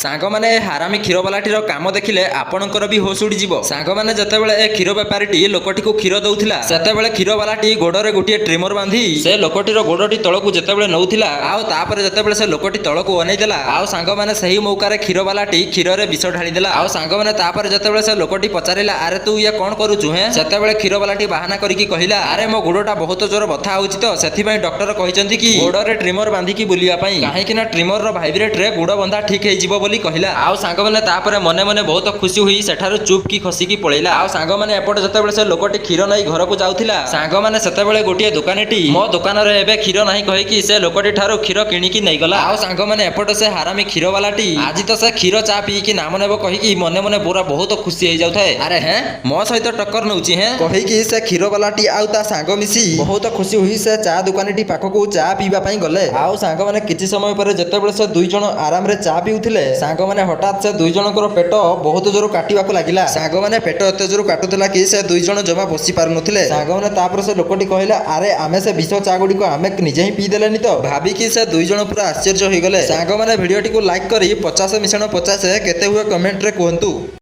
ସାଙ୍ଗମାନେ, ଏ ହାରାମି କ୍ଷୀରବାଲାଟିର କାମ ଦେଖିଲେ ଆପଣଙ୍କର ବି ହୋସ ଉଡ଼ିଯିବ। ସାଙ୍ଗମାନେ, ଯେତେବେଳେ ଏ କ୍ଷୀର ବେପାରୀଟି ଲୋକଟିକୁ କ୍ଷୀର ଦଉଥିଲା, ସେତେବେଳେ କ୍ଷୀରବାଲାଟି ଗୋଡରେ ଗୋଟିଏ ଟ୍ରିମର ବାନ୍ଧି ସେ ଲୋକଟିର ଗୋଡଟି ତଳକୁ ଯେତେବେଳେ ନଉଥିଲା, ଆଉ ତାପରେ ଯେତେବେଳେ ସେ ଲୋକଟି ତଳକୁ ଅନେଇଦେଲା, ଆଉ ସାଙ୍ଗମାନେ, ସେହି ମୌକାରେ କ୍ଷୀରବାଲାଟି କ୍ଷୀରରେ ବିଷ ଢାଳିଦେଲା। ଆଉ ସାଙ୍ଗମାନେ, ତାପରେ ଯେତେବେଳେ ସେ ଲୋକଟି ପଚାରିଲା, "ଆରେ, ତୁ ଇଏ କଣ କରୁଛୁ ହେଁ?" ସେତେବେଳେ କ୍ଷୀରବାଲାଟି ବାହାନା କରିକି କହିଲା, "ଆରେ, ମୋ ଗୋଡଟା ବହୁତ ଜୋର ବଥା ହଉଛି ତ, ସେଥିପାଇଁ ଡକ୍ଟର କହିଛନ୍ତି କି ଗୋଡରେ ଟ୍ରିମର ବାନ୍ଧିକି ବୁଲିବା ପାଇଁ, କାହିଁକି ନା ଟ୍ରିମରର ଭାଇବ୍ରେଟରେ ଗୋଡ ବନ୍ଧା ଠିକ ହେଇଯିବ" ବୋଲି କହିଲା। ଆଉ ସାଙ୍ଗମାନେ, ତାପରେ ମନେ ମନେ ବହୁତ ଖୁସି ହୋଇ ସେଠାରୁ ଚୁପ୍ କି ଖସିକି ପଳେଇଲା। ଆଉ ସାଙ୍ଗମାନେ, ଏପଟେ ଯେତେବେଳେ ସେ ଲୋକଟି କ୍ଷୀର ନେଇ ଘରକୁ ଯାଉଥିଲା, ସାଙ୍ଗମାନେ, ସେତେବେଳେ ଗୋଟିଏ ଦୋକାନୀଟି "ମୋ ଦୋକାନରେ ଏବେ କ୍ଷୀର ନାହିଁ" କହିକି ସେ ଲୋକଟି ଠାରୁ କ୍ଷୀର କିଣିକି ନେଇଗଲା। ଆଉ ସାଙ୍ଗମାନେ, ଏପଟେ ସେ ହାରାମି କ୍ଷୀର ବାଲାଟି ଆଜି ତ ସେ କ୍ଷୀର ଚା ପିଇକି ନାମ ନେବ କହିକି ମନେ ମନେ ପୁରା ବହୁତ ଖୁସି ହେଇଯାଉଥାଏ। "ଆରେ ହେଁ, ମୋ ସହିତ ଟକ୍କର ନଉଛି ହେଁ?" କହିକି ସେ କ୍ଷୀର ବାଲାଟି ଆଉ ତା ସାଙ୍ଗ ମିଶି ବହୁତ ଖୁସି ହୋଇ ସେ ଚା ଦୋକାନୀଟି ପାଖକୁ ଚା ପିଇବା ପାଇଁ ଗଲେ। ଆଉ ସାଙ୍ଗମାନେ, କିଛି ସମୟ ପରେ ଯେତେବେଳେ ସେ 2 ଜଣ ଆରାମରେ ଚା ପିଉଥିଲେ, ସାଙ୍ଗମାନେ, ହଠାତ୍ ସେ 2 ଜଣଙ୍କର ପେଟ ବହୁତ ଜୋର କାଟିବାକୁ ଲାଗିଲା। ସାଙ୍ଗମାନେ, ପେଟ ଏତେ ଜୋର କାଟୁଥିଲା କି ସେ 2 ଜଣ ଜମା ବସି ପାରୁନଥିଲେ। ସାଙ୍ଗମାନେ, ତାପରେ ସେ ଲୋକଟି କହିଲା, "ଆରେ, ଆମେ ସେ ବିଷ ଚା ଗୁଡ଼ିକ ଆମେ ନିଜେ ହିଁ ପିଇଦେଲେନି ତ?" ଭାବିକି ସେ 2 ଜଣ ପୁରା ଆଶ୍ଚର୍ଯ୍ୟ ହୋଇଗଲେ। ସାଙ୍ଗମାନେ, ଭିଡ଼ିଓଟିକୁ ଲାଇକ୍ କରି 50 ମିଶ୍ରଣ 50 କେତେ ହୁଏ କମେଣ୍ଟରେ କୁହନ୍ତୁ।